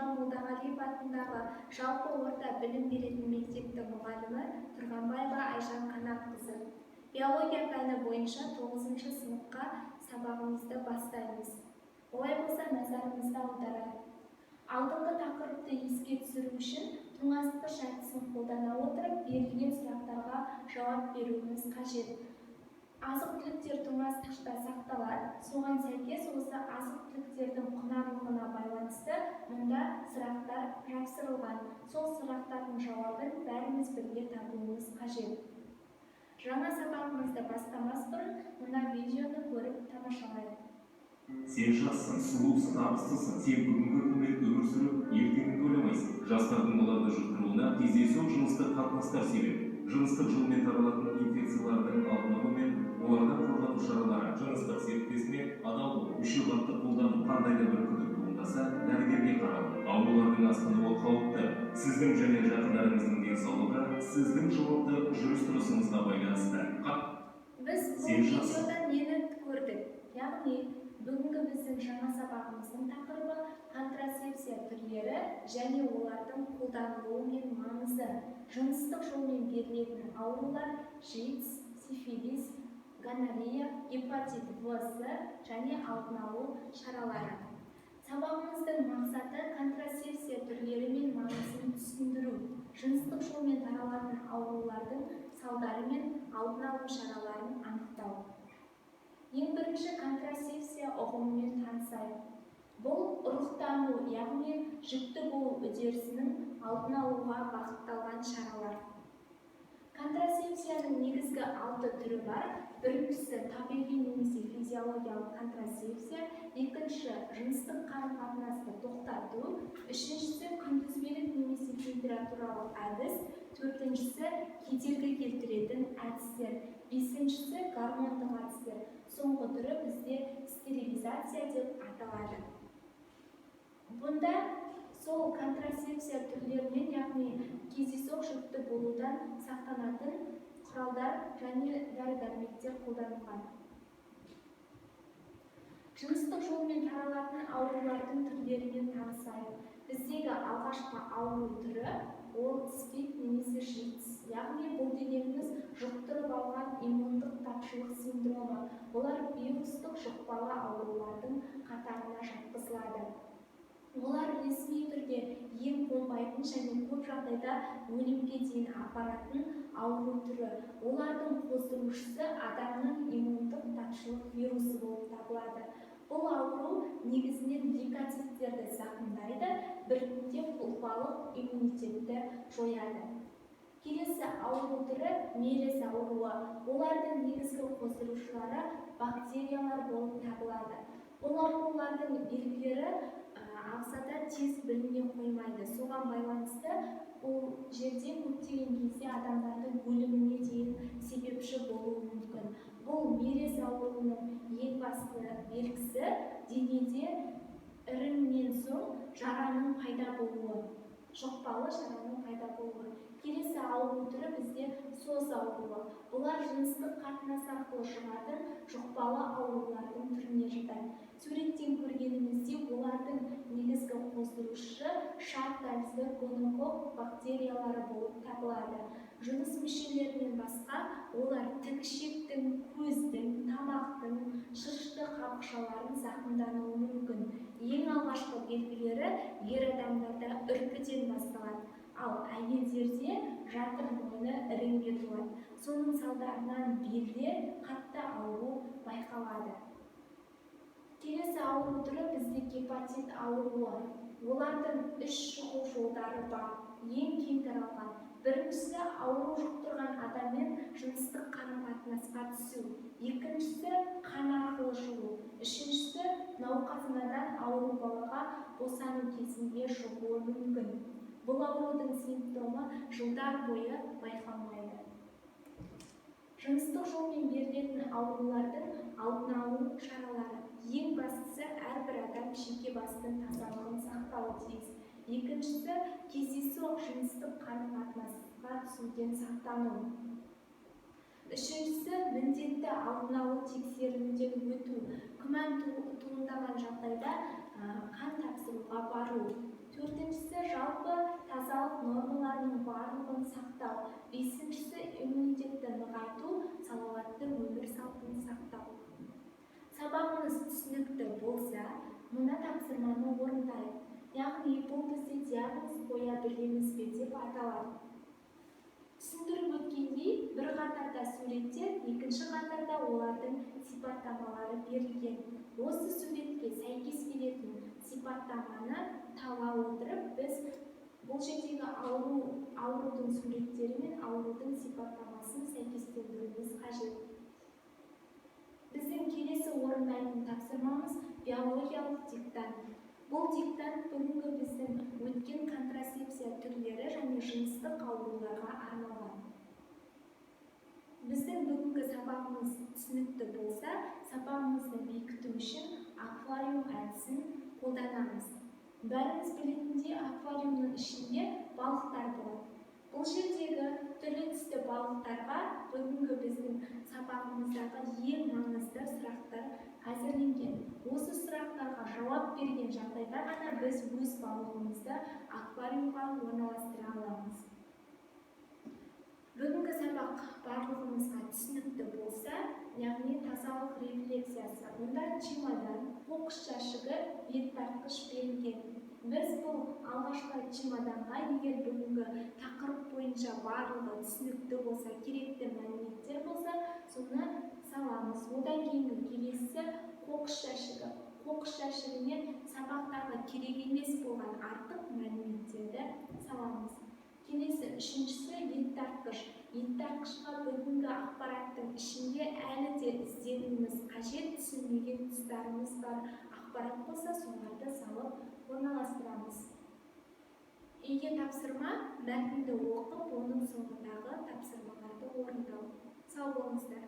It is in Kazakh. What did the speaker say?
Жұман Молдағалиев атындағы жалпы орта білім беретін мектептің мұғалімі Тұрғанбаева Айжан Қанатқызы. Биология пәні бойынша 9 сыныпқа сабағымызды бастаймыз. Олай болса, назарымызды аударайық. Алдыңғы тақырыпты еске түсіру үшін тоңазытқыш әдісін қолдана отырып, берілген сұрақтарға жауап беруіміз қажет. Азық-түліктер тоңазытқышта сақталады. Соған сәйкес осы азық-түліктердің құнарлылығына байланысты мұнда сұрақтар жапсырылған. Сол сұрақтардың жауабын бәріміз бірге табуымыз қажет. Жаңа сабағымызды бастамас бұрын мына видеоны көріп тамашалайық. Сен жассың, сұлусың, табыстысың. Сен бүгінгі күнмен өмір сүріп, ертеңіңді ойламайсың. Жастардың оларды жұқтыруына кездейсоқ жыныстық қатынастар себеп. Жыныстық жолмен таралатын инфекциялардың алдын алу мен олардан қорғану шаралары: жыныстық серіктесіне адал болу, мүше қатты қолдану, қандай да бір күдік туындаса, дәрігерге қаралу. Аурулардың асқынуы қауіпті. Сіздің және жақындарыңыздың денсаулығы сіздің жауапты жүріс тұрысыңызға байланысты. Біз бұл Сен жассың. видеодан нені көрдік? Яғни бүгінгі біздің жаңа сабағымыздың тақырыбы – контрацепция түрлері және олардың қолданылуы мен маңызы, жыныстық жолмен берілетін аурулар: ЖИТС, сифилис, гонорея, гепатит В, С және алдын алу шаралары. Сабағымыздың мақсаты – контрацепция түрлері мен маңызын түсіндіру, жыныстық жолмен таралатын аурулардың салдары мен алдын алу шараларын анықтау. Ең бірінші контрацепция ұғымымен танысайық. Бұл ұрықтану, яғни жүкті болу үдерісінің алдын алуға бағытталған шаралар. Контрацепцияның негізгі алты түрі бар. Біріншісі – табиғи немесе физиологиялық контрацепция, екінші – жыныстық қарым-қатынасты тоқтату, үшіншісі – күнтізбелік немесе температуралық әдіс, төртіншісі – кедергі келтіретін әдістер, бесіншісі – гормондық әдістер, соңғы түрі бізде стерилизация деп аталады. Бұнда сол контрацепция түрлерінен, яғни кездейсоқ жүкті болудан сақтанатын құралдар және дәрі-дәрмектер қолданылған. Жыныстық жолмен таралатын аурулардың түрлерімен танысайық. Біздегі алғашқы ауру түрі – ол СПИД немесе ЖИТС, яғни бұл дегеніміз жұқтырып алған иммундық тапшылық синдромы. Олар вирустық жұқпалы аурулардың қатарына жатқызылады. Олар ресми түрде ем қонбайтын және көп жағдайда өлімге дейін апаратын ауру түрі. Олардың қоздырушысы адамның иммундық тапшылық вирусы болып табылады. Бұл ауру негізінен лейкоциттерді зақымдайды, біртіндеп ұлпалық иммунитетті жояды. Келесі ауру түрі – мерез ауруы. Олардың негізгі қоздырушылары бактериялар болып табылады. Бұл аурулардың белгілері ағзада тез біліне қоймайды. Соған байланысты бұл жерде көптеген кезде адамдардың өліміне дейін себепші болуы мүмкін. Бұл мерез ауруының ең басты белгісі – денеде іріңнен соң жараның пайда болуы, жұқпалы жараның пайда болуы. Келесі ауру түрі бізде СОЗ ауруы. Бұлар жыныстық қатынас арқылы жұғатын жұқпалы аурулардың түріне жатады. Суреттен көргеніміздей, олардың негізгі қоздырушысы шар тәрізді гонококк бактериялары болып табылады. Жыныс мүшелерінен басқа олар тік ішектің, көздің, тамақтың шырышты қабықшаларын зақымдануы мүмкін. Ең алғашқы белгілері ер адамдарда үрпіден басталады, ал әйелдерде жатыр мойны іріңге толады. Соның салдарынан белде қатты ауру байқалады. Келесі ауру түрі бізде гепатит ауруы. Олардың үш жұғу жолдары бар. Ең кең таралған біріншісі – ауру жұқтырған адаммен жыныстық қарым-қатынасқа түсу, екіншісі – қан арқылы жұғу, үшіншісі – науқас анадан ауру балаға босану кезінде жұғуы мүмкін. Бұл аурудың симптомы жылдар бойы байқалмайды. Жыныстық жолмен берілетін аурулардың алдын алу шаралары: ең бастысы, әрбір адам жеке бастың тазалығын сақтауы тиіс. Екіншісі – кездейсоқ жыныстық қарым-қатынасқа түсуден сақтану. Үшіншісі – міндетті алдын алу тексерілуден өту, күмән туындаған жағдайда қан тапсыруға бару. Төртіншісі, жалпы тазалық нормаларының барлығын сақтау. Бесіншісі, иммунитетті нығайту, салауатты өмір салтын сақтау. Сабағымыз түсінікті болса, мына тапсырманы орындайық. Яғни бұл бізде «Диагноз қоя білеміз бе» деп аталады. Түсіндіріп өткендей, бір қатарда суреттер, екінші қатарда олардың сипаттамалары берілген. Осы суретке сәйкес келетін сипаттаманы таба отырып, біз бұл жердегі аурудың суреттері мен аурудың сипаттамасын сәйкестендіруіміз қажет. Біздің келесі орындайтын тапсырмамыз – биологиялық диктант. Бұл диктант бүгінгі біздің өткен контрацепция түрлері және жыныстық ауруларға арналған. Біздің бүгінгі сабағымыз түсінікті болса, сабағымызды бекіту үшін аквариум әдісін қолданамыз. Бәріміз білетіндей, аквариумның ішінде балықтар болады. Бұл жердегі түрлі түсті балықтарға бүгінгі біздің сабағымыздағы ең маңызды сұрақтар әзірленген. Осы сұрақтарға жауап берген жағдайда ғана біз өз балығымызды аквариумға орналастыра аламыз. Бүгінгі сабақ барлығымызға түсінікті болса, яғни тазалық рефлексиясы. Мұнда чемодан, қоқыс жәшігі, бет тартқыш берілген. Біз бұл алғашқы чемоданға, егер бүгінгі тақырып бойынша барлығы түсінікті болса, керекті мәліметтер болса, соны саламыз. Одан кейінгі келесі қоқыс жәшігі. Қоқыс жәшігіне сабақтағы керек емес болған артық мәліметтерді саламыз. Келесі үшіншісі – ет тартқыш. Ет тартқышқа бүгінгі ақпараттың ішінде әлі де ізденуіміз қажет, түсінбеген тұстарымыз бар ақпарат болса, соларды салып орналастырамыз. Үйге тапсырма: мәтінді оқып, оның соңындағы тапсырмаларды орындау. Сау болыңыздар!